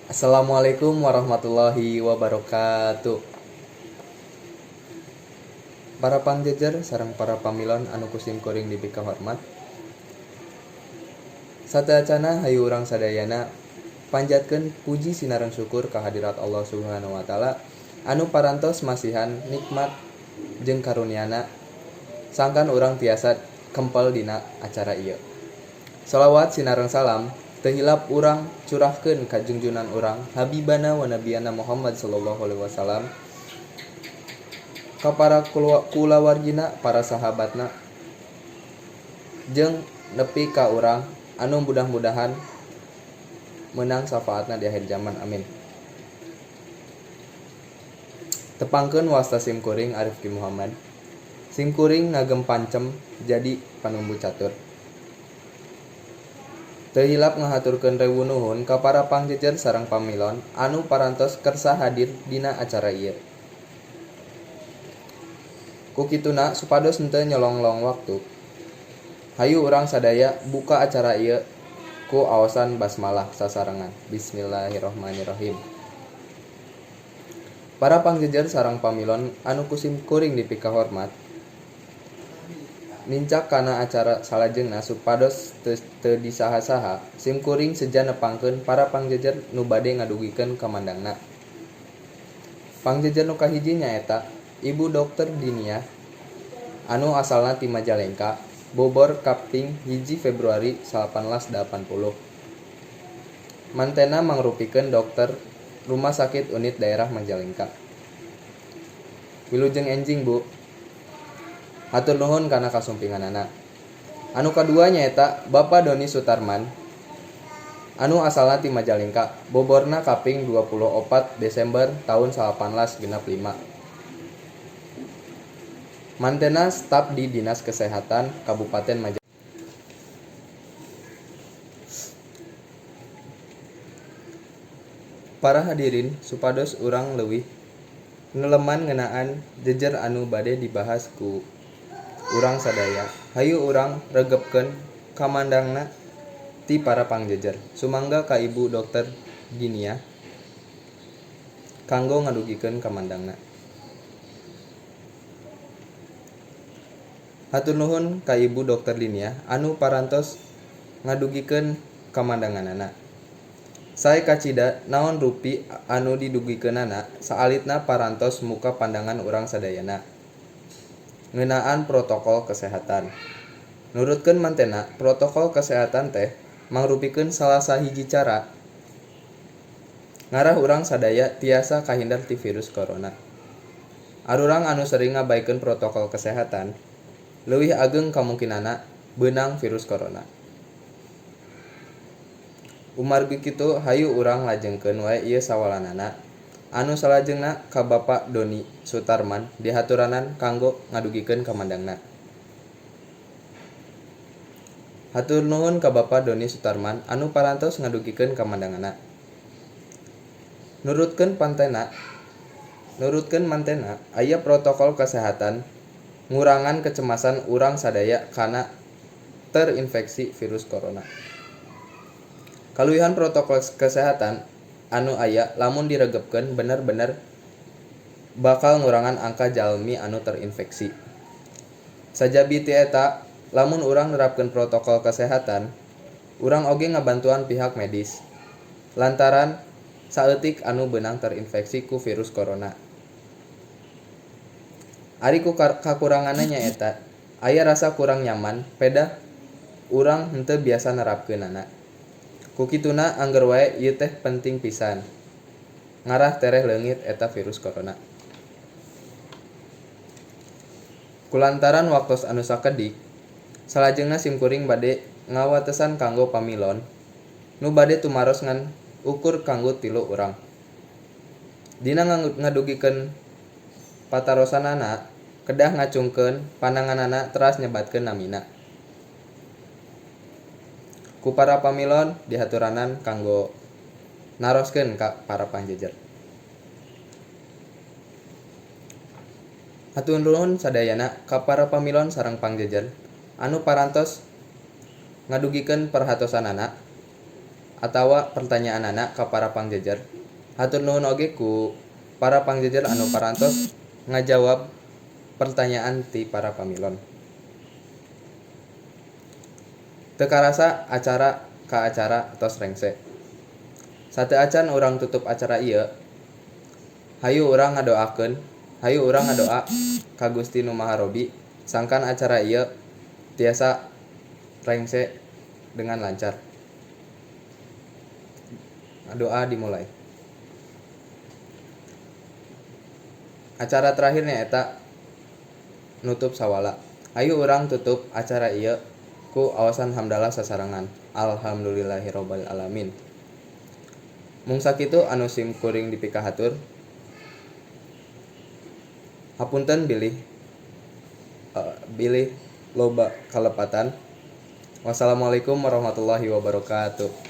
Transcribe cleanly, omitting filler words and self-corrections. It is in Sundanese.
Assalamualaikum warahmatullahi wabarakatuh. Para pangjejer sareng para pamilon anu ku simkuring dipikahormat. Sateuacanna hayu urang sadayana panjatkeun puji sinareng syukur ka hadirat Allah Subhanahu wa taala anu parantos masihan nikmat jeung karuniana sangkan urang tiasa kempel dina acara ieu. Salawat sinareng salam teu hilap urang curahkeun ka junjunan urang Habibana wa nabiyana Muhammad sallallahu alaihi wasallam ka para kulawargina, para sahabatna, jeung nepi ka urang anu mudah-mudahan meunang syafaatna di akhir zaman, amin. Tepangkeun wasta sim kuring Arifki Muhammad. Sim kuring ngagem pancem jadi panumbu catur. Teu hilap ngahaturkeun rewu nuhun ka para pangjejer sareng pamilon anu parantos kersa hadir dina acara ieu. Ku kituna supados henteu nyolonglong waktu. Hayu urang sadaya buka acara ieu ku aosan basmalah sasarengan. Bismillahirrahmanirrahim. Para pangjejer sareng pamilon anu ku sim kuring dipikahormat. Nincak kana acara salajengna supados teu disaha-saha, sim kuring seja nepangkeun para pangjejer nu bade ngadugikeun kamandangna. Pangjejer nu kahiji nyaeta Ibu Dr. Diniah anu asalna ti Majalengka, Bobor kaping 1 Februari 1980. Mantena mangrupikeun dokter Rumah Sakit Unit Daerah Majalengka. Wilujeng enjing, Bu. Hatur nuhun kana kasumpinganana. Anu kadua nyaeta Bapak Doni Sutarman anu asalna ti Majalengka, Boborna kaping 24 Desember taun 1965. Mantena staf di Dinas Kesehatan Kabupaten Majalengka. Para hadirin supados urang leuwih neleman ngeunaan jejer anu bade dibahas ku urang sadaya, hayu urang regepkeun kamandangna ti para pangjejer. Sumangga ka Ibu Dr. Diniah kanggo ngadugikeun kamandangna. Hatur nuhun ka Ibu Dr. Diniah anu parantos ngadugikeun kamandanganana. Sae kacida naon rupi anu didugikeunana saalitna parantos muka pandangan urang sadayana ngeunaan protokol kesehatan. Nurutkeun mantena, protokol kesehatan teh mangrupikeun salah sahiji cara ngarah urang sadaya tiasa kahindar ti virus corona. Arurang anu sering ngabaikeun protokol kesehatan leuwih ageng kamungkinanna beunang virus corona. Umargi kitu hayu urang lajengkeun wae ieu sawalanana anu salajengna ka Bapak Doni Sutarman dihaturanan kanggo ngadugikeun kamandangna. Hatur nuhun ka Bapak Doni Sutarman anu parantos ngadugikeun kamandanganna. Nurutkeun mantena aya protokol kesehatan ngurangan kecemasan urang sadaya kana terinfeksi virus corona. Kaluwihan protokol kesehatan anu aya lamun diregepkeun bener-bener bakal ngurangan angka jalmi anu terinfeksi. Sajabi ti eta, lamun urang nerapkeun protokol kesehatan, urang oge ngabantuan pihak medis lantaran saeutik anu beunang terinfeksi ku virus corona. Ari ku kakuranganna nyaeta aya rasa kurang nyaman pedah urang henteu biasa nerapkeunana. Ku kituna angger wae ieu teh penting pisan ngarah tereh leungit eta virus corona. Kulantaran waktos anu sakedik, salajengna simkuring bade ngawatesan kanggo pamilon nu bade tumaros ngan ukur kanggo 3 urang. Dina ngadugikeun patarosanana kedah ngacungkeun pananganana teras nyebatkeun namina. Ku para pamilon dihaturanan kanggo naroskeun ka para pangjejer. Hatur nuhun sadayana ka para pamilon sareng pangjejer anu parantos ngadugikeun perhatosanana. Atawa pertanyaanana ka para pangjejer. Hatur nuhun oge ku para pangjejer anu parantos ngajawab pertanyaan ti para pamilon. Teu karasa acara ka acara tos rengse. Sateuacan urang tutup acara ieu, hayu urang ngadoakeun, hayu urang ngadoa ka Gusti Nu Maha Robbi sangkan acara ieu tiasa rengse dengan lancar. Doa dimulai. Acara terakhir nyaeta nutup sawala. Hayu urang tutup acara ieu ku aosan hamdalah sasarengan. Alhamdulillahirabbil alamin. Mung sakitu anu sim kuring dipikahatur. Hapunten bilih bilih loba kalepatan. Wassalamualaikum warahmatullahi wabarakatuh.